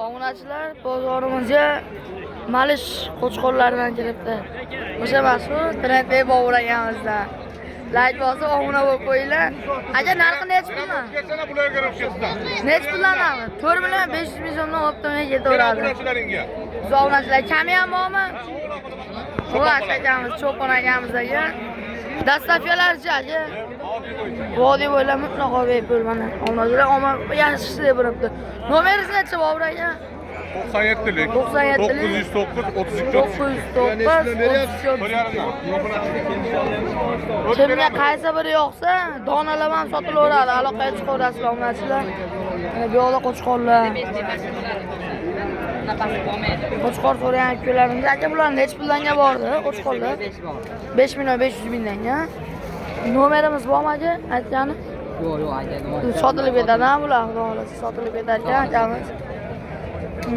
Obunachilar, bozorimizga Malish qo'chqorlaridan kelibdi. O'sha mashhur trendli Bobur akamizdan. Like bosib obuna bo'lib qo'yinglar. Aka, narxi nechi puldan? Nechi puldan narxi? 4 million 500 ming so'mdan olib ketaveradi. Obunachilaringga. Biz obunachilar kami ham bormi? Xullas akamiz, cho'pon akamiz aka. Dastavkalarchi aka. Vodiy bo'ylab mutlaqo bepul mana. Obunachilar omad yaxshisi deb turibdi. Nomeringiz nechi, Bobur aka? 97lik. 97lik. 909 32 909 32. Kimga qaysi biri yoqsa, donalab ham sotilaveradi. Aloqaga chiqaverasizlar, obunachilar. Mana bu yoqda qo'chqorlar. Qo'chqor so'ragan ukalarimiz, aka, bular nechi puldanga bordi qo'chqorlar? 5 million 500 mingdanga. Nomerimiz bormi, aka? Aytgani? Yo'q, aka, nima? Sotilib ketadi ha bular, xudo xohlasa sotilib ketar ekan akamiz.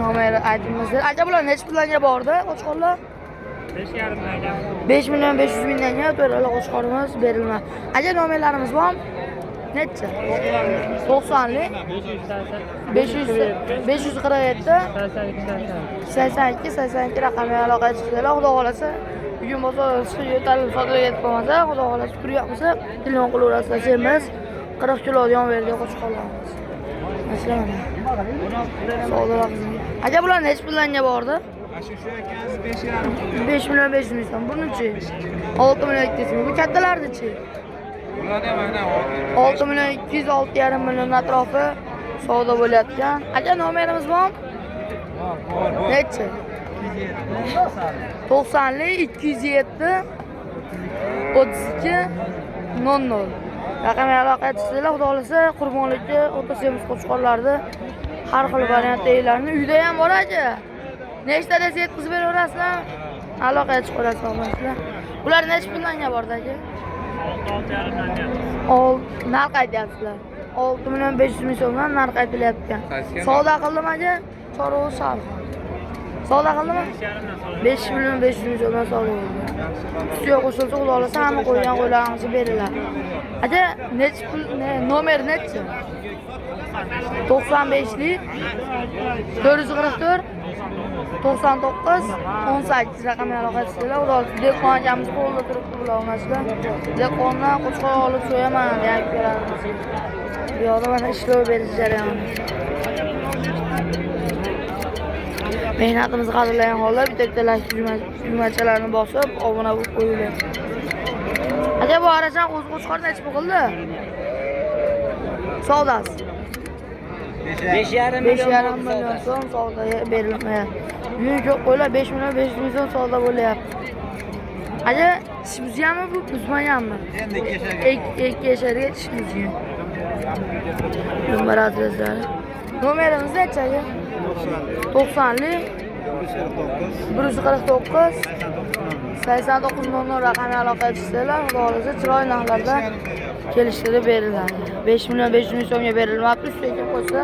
Nomeri aytimiz. Aka, bular nechi puldanga bordi qo'chqorlar? 5 million 500 mingdanga to'rala qo'chqorimiz berilma. Aka, nomerlarimiz bormi? Nechi? 90lik 500 547 82 82 raqamiga aloqaga chiqsanglar, xudo xohlasa bugun bozor yo'talib sotilib ketib qolmasa, xudo xohlasa turgan bo'lsa, telefon qilaverasizlar. Semiz 40 kilo yon berdi qo'chqorlarimiz. Masalan, mana. Savdolar qizim. Aka, bular nechi puldanga bordi? 5 million 500 ming so'm. Bunichi? 6 million 200 ming. Bu kattalarnichi? 6 million 200, 6,5 million atrofi savdo bo'layotgan. Aka, nomerimiz bormi? Nechi? 90lik 207 32 00 raqamga aloqaga chiqsanglar, xudo xohlasa qurbonlikka o'ta semiz qo'chqorlarni har xil variantdagilarni uyda ham bor aka. Nechta desa yetkazib beraverasizlar? Aloqaga chiqaverasizlar, obunachilar. Bular nechi puldanga bordi, aka? Narx aytyapsizlar. 6 million 500 ming so'mdan narx aytilyapti. Savdo qildimi, aka? Chorig'i sariq. Savdo qildimi? 5 million 500 ming so'mdan savdo bo'ldi. Ustiga qo'shilsa, xudo xohlasa hamma qo'ygan qo'ylarimiz beriladi. Aka, nechi pul, nomer nechi? 95lik 444 99 18 raqamga aloqa chiqsanglar, xudo xohlasa dehqon akamiz qo'lida turibdi bular, obunachilar. Dehqondan qo'chqor olib so'yaman degan ukalarimiz. Bu yoqda mana ishlov berish jarayoni. Mehnatimizni qadrlagan holda bitta-bitta like tugmachalarni bosib, obuna bo'lib qo'yinglar. Aka, bu arachan qo'chqor nechi pul qildi? Savdosi. 5,5 5,5 million so'm savdoga berilmayapti. Bugun ko'p qo'ylar 5 million 500 ming so'm savdo bo'lyapti. Aka, tish buzganmi bu, buzmaganmi? Endi keshaga. Ikki yasharga tish buzgan. Numara adreslari. Nomerimiz nechi, aka? 90lik 149 89 00 raqamiga aloqaga chiqsanglar, xudo xohlasa chiroyli narxlarda kelishtirib beriladi. 5 million 500 ming so'mga berilmabdi, ustiga kelib qo'ysa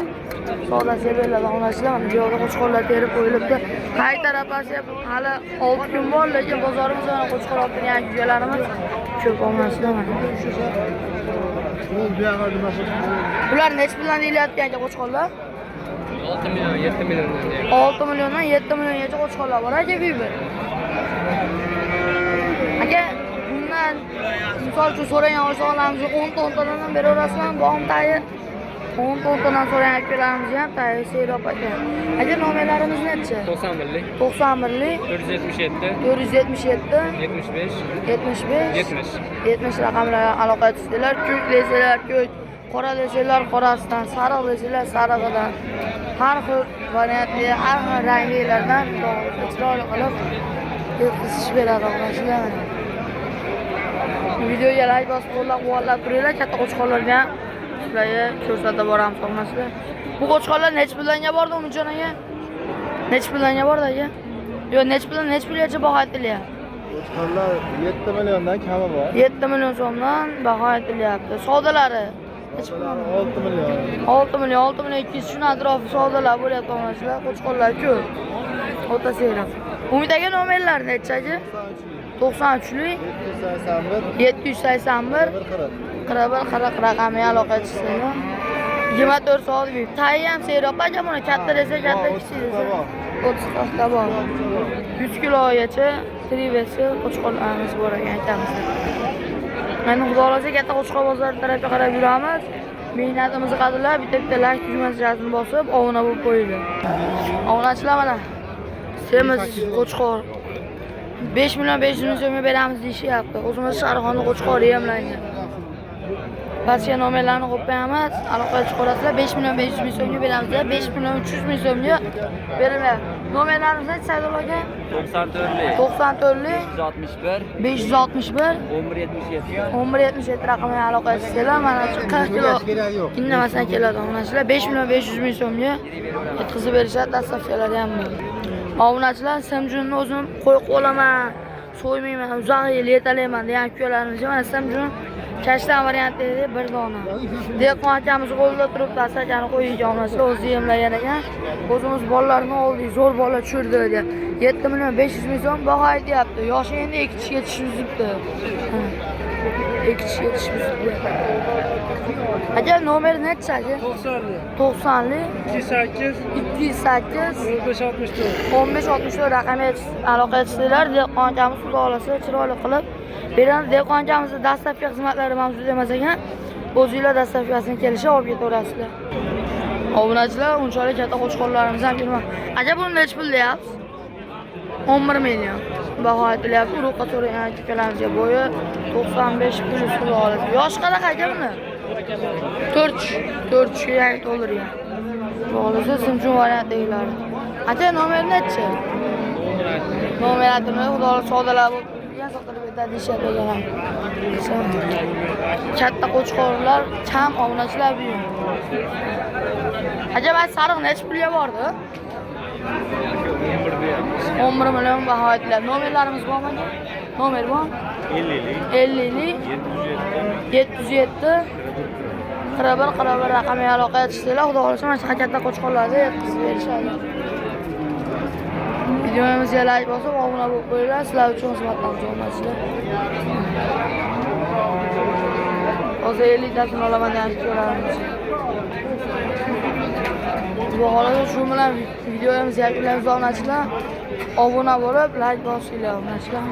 savdosiga beriladi. Obunachilar, mana bu yoqda qo'chqorlar terib qo'yilibdi. Qay tarafasi hali 6 kun bor, lekin bozorimiz mana qo'chqor olib turgan ukalarimiz ko'p, obunachilar mana. Bular nechi puldan deyilyapti aka qo'chqorlar? 6 million, 7 milliondan deyapti. 6 milliondan 7 milliongacha qo'chqorlar bor aka bu bir. Aka, bundan misol uchun so'ragan oshxonalarimizni 10 ta 10 tadan ham beraverasizmi? Bormi tayi? 10 ta 10 tadan so'ragan akalarimizni ham tayi serob aka. Aka, nomerlarimiz nechi? 91lik 91lik 477 477 75 75 70. 70 raqamlarga aloqa chiqsanglar, ko'k desanglar ko'k, qora desanglar qorasidan, sariq desanglar sarig'idan, har xil variantli, har xil ranglilardan chiroyli qilib yetkazish beradi obunachilar. Videoga like bosib qo'llab-quvvatlab turinglar, katta qo'chqorlarga ham sizlarga ko'rsatib boramiz, obunachilar. Bu qo'chqorlar nechi puldanga bordi, Umidjon aka? Nechi puldanga bordi, aka? Yo'q, nechi puldan nechi pulgacha baho aytilyapti? Qo'chqorlar 7 milliondan kami bor. 7 million so'mdan baho aytilyapti. Savdolari nechi puldan? 6 million. 6 million, 6 million 200 shuni atrofi savdolar bo'lyapti, obunachilar. Qo'chqorlar ko'p. O'ta seyroq. Umid aka, nomerlari nechi, aka? 93lik 781 781 1 40. 41 40 raqamiga aloqa chiqsanglar. 24 soat VIP. Tayi ham seroq aka buni katta desa katta, kichik desa 30 40 ta bor. 100 kilogacha trivesi qo'chqorlarimiz bor ekan aytamiz. Endi xudo xohlasa katta Qo'chqor bozori tarafga qarab yuramiz. Mehnatimizni qadrlab bitta-bitta like tugmasini bosib obuna bo'lib qo'yinglar. Obunachilar mana semiz qo'chqor 5 million 500 ming so'mga beramiz deyishyapti. O'zimiz Sharixonni qo'chqori emlangan. Barcha nomerlarni qo'yib qo'yamiz. Aloqaga chiqarasizlar. 5 million 500 ming so'mga beramiz. 5 million 300 ming so'mga beriladi. Nomerlarimiz nechi Saidullo aka? 94 94 161 561 1177. 1177 raqamiga aloqaga chiqsanglar, mana shu 40 kilo indamasdan keladi. Obunachilar 5 million 500 ming so'mga yetkazib berishadi, dastavkalari ham bor. Obunachilar Samjunni o'zim qo'yib olaman, so'ymayman, uzoq yil yetalayman degan ukalarimizga mana Samjun kashtan varianti edi bir dona. Dehqon akamiz qo'lida turibdi, asakani qo'ygan obunachilar o'zi yemlagan ekan. O'zimiz bolalarni oldik, zo'r bola tushirdi deya. 7 million 500 ming so'm baho aytyapti. Yoshi endi 2 tishga tushib yuribdi. 2 tishga tushib yuribdi. Aka nomeri nechi aka? 90'lı, 90lik 28, 208 15, 64. 15 64 raqamiga aloqaga chiqsanglar, dehqon akamiz xudo xohlasa chiroyli qilib beramiz. Dehqon akamizni dastlabki xizmatlari mavjud emas ekan. O'zinglar dastlabkisini kelishib olib ketaverasizlar. Obunachilar, unchalik katta qo'chqorlarimiz ham kelmadi. Aka buni nechi pul deyapsiz? 11 million. Baho aytilyapti. Urug'qa so'ragan akalarimizga bo'yi 95 plyus xudo xohlasa. Yoshi qanaqa aka buni? 4 4 yangi to'ldirgan. Xudo xohlasa simchun variantdagilari. Aka nomeri nechi? Nomer aytilmaydi, xudo xohlasa savdolar bo'lib turgan, sotilib ketadi deyishyapti ekan. Katta qo'chqorlar kam obunachilar bugun. Aka, mana sariq nechi pulga bordi? 11 million baho aytiladi. Nomerlarimiz bormi aka? Nomer bor? 50lik 50lik 707 707 41 41 raqamiga aloqaga tushsanglar, xudo xohlasa mana shunaqa katta qo'chqorlarni yetkazib berishadi. Videomizga like bosib, obuna bo'lib qo'yinglar. Sizlar uchun xizmatdamiz, obunachilar. Hozir 50 tasini olaman degan ko'ramiz. Xudo xohlasa shu bilan videomizni yakunlaymiz, obunachilar. Obuna bo'lib, like bosinglar, obunachilar.